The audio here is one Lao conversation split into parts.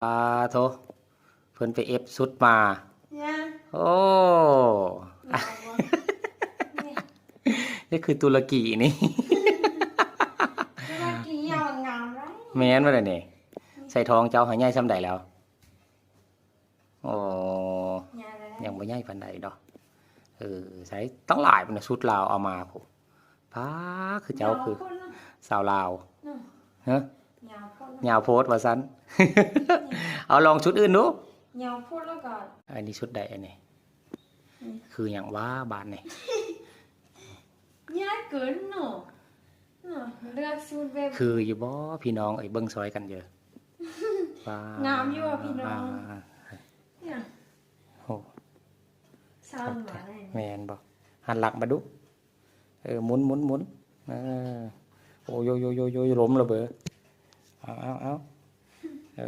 ປາໂທ ເພິ່ນໄປເອັບຊຸດມາ. ຍັງ ໂອ້ ງາມບໍ່? ນີ້ ນີ້ຄືຕຸລະກີນີ້. ຕຸລະກີງາມຫຼາຍ. ແມ່ນບໍ່ລະນີ້? ໃສ່ທອງເຈົ້າຫາໃຫຍ່ສ່ຳໃດແລ້ວ? ໂອ້ ໃຫຍ່ແລ້ວ ຍັງບໍ່ໃຫຍ່ປານໃດດອກ. ເອີ ໃສ່ຕັ້ງຫຼາຍພຸ້ນນະ ຊຸດລາວເອົາມາພຸ້ນ. ປ້າ ຄືເຈົ້າ ຍາວ ຄື ໂພດເນາະ ສາວລາວ. ເນາະ ຮະ? ຍາວໂພດເນາະ ຍາວໂພດວ່າຊັ້ນ. ເອົາລອງຊຸດອື່ນດູ. ຍາວໂພດແລ້ວກໍ ອັນນີ້ຊຸດໃດອັນນີ້? ອືມ ຄືຫຍັງຫວາບາດນີ້? ຍາວເກີນເນາະ. ເນາະ ເລືອກຊຸດແບບ ຄືຢູ່ບໍ່ພີ່ນ້ອງເອີຍ? ເບິ່ງຊ່ອຍກັນເດີ້. ວ້າ ງາມຢູ່ພີ່ນ້ອງ. ອ່າ ເອີຍ ໂອ້ ຊ່າງຫວານ. ແມ່ນບໍ່? ຫັນຫຼັງມາດູ. ເອີ ໝຸນໆໆ ເອີ ໂອ້ ໂຢໆໆ ລົ້ມລະເບີ. ເອົາໆໆ ເອີ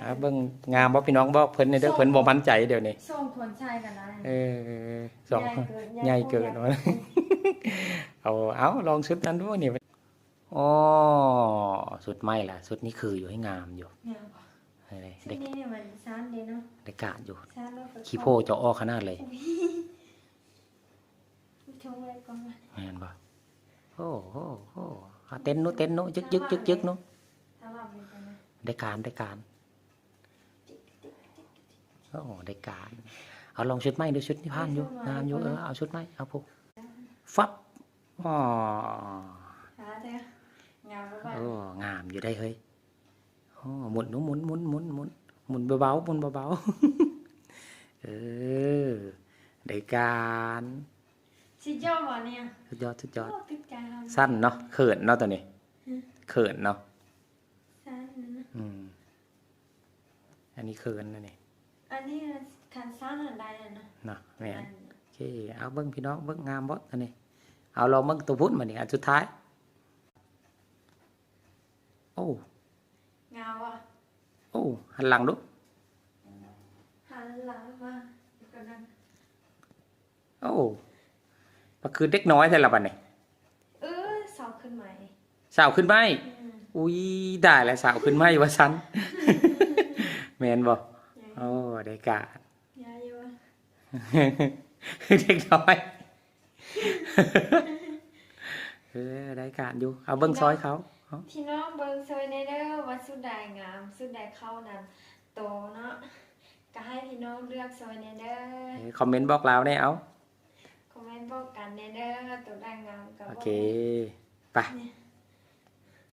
ເອົາ ເບິ່ງງາມບໍ່ພີ່ນ້ອງ? ບອກເພິ່ນແດ່ເດີ້ ເພິ່ນບໍ່ໝັ້ນໃຈດຽວນີ້. ສອງຄົນໃສ່ກັນໄດ້. ເອີ ສອງ ໃຫຍ່ເກີນ ໃຫຍ່ເກີນ. ເອົາ ເອົາ ລອງຊຸດນັ້ນດູນີ້. ອໍ ຊຸດໃໝ່ລະ ຊຸດນີ້ຄືຢູ່ ໃຫ້ງາມຢູ່. ງາມບໍ່? ເອີ ຊຸດນີ້ມັນສັ້ນເດ້ເນາະ ໄດ້ການຢູ່. ຂີ້ໂພເຈົ້າອອກຂະໜາດເລີຍ. ແມ່ນບໍ່? ໂອ້ໂຫ ເຕັ້ນນູ ເຕັ້ນນູ ຈຶກໆໆ ນູ. ໄດ້ການ ໄດ້ການ. ໂອ້ ໄດ້ການ. ເອົາລອງຊຸດໃໝ່ດູ ຊຸດນີ້ຜ່ານຢູ່ ງາມຢູ່. ເອີ ເອົາຊຸດໃໝ່ ເອົາພຸ້ນ ຟັບ. ອໍ ງາມບໍ່? ໂອ້ ງາມຢູ່ໄດ໋ເຮີ້ຍ. ໂອ້ ໝຸນດູ ໝຸນ ໝຸນ ໝຸນ ໝຸນ ໝຸນເບົາໆ ໝຸນເບົາໆ. ເອີ ໄດ້ການ. ສຸດຍອດບໍ່ນີ້? ສຸດຍອດ ສຸດຍອດ. ໂອ້ ຕິດການ. ສັ້ນເນາະ ເຂີນເນາະໂຕນີ້. ຫຶ? ເຂີນເນາະ. ສັ້ນເນາະ. ອືມ ອັນນີ້ເຂີນອັນນີ້. ອັນນີ້ຄັນສັ້ນຫັ້ນໄດ້ແລ້ວເນາະ. ເນາະ ແມ່ນ. ໂອເຄ ເອົາເບິ່ງພີ່ນ້ອງ ເບິ່ງງາມບໍ່ໂຕນີ້? ເອົາລອງເບິ່ງໂຕພຸ້ນບາດນີ້ ອັນສຸດທ້າຍ. ໂອ້ ງາມບໍ່? ໂອ້ ຫັນຫຼັງດູ. ຫັນຫຼັງມາ ດຽວກ່ອນນະ. ໂອ້ ປາຄືເດັກນ້ອຍແທ້ລະບາດນີ້. ເອີ ສາວຂຶ້ນໃໝ່ ສາວຂຶ້ນໃໝ່. ອືມ ອຸ້ຍ ຕາຍແລ້ວ ສາວຂຶ້ນໃໝ່ວ່າຊັ້ນ. ແມ່ນບໍ່? ແມ່ນ. ໂອ້ ໄດ້ການ. ຍາຢູ່ ເດັກນ້ອຍ. ເອີ ໄດ້ການຢູ່. ເອົາເບິ່ງຊ່ອຍເຂົາ. ເອົາ ພີ່ນ້ອງເບິ່ງຊ່ອຍແດ່ເດີ້ ວ່າຊຸດໃດງາມ ຊຸດໃດເຂົ້ານຳໂຕເນາະ. ກໍໃຫ້ພີ່ນ້ອງເລືອກຊ່ອຍແດ່ເດີ້. ເອີ ຄອມເມັນບອກລາວແດ່ ເອົາ ຄອມເມັນບອກກັນແດ່ເດີ້ ໂຕໃດງາມກໍ ໂອເຄ ບອກ. ໄປ ນີ້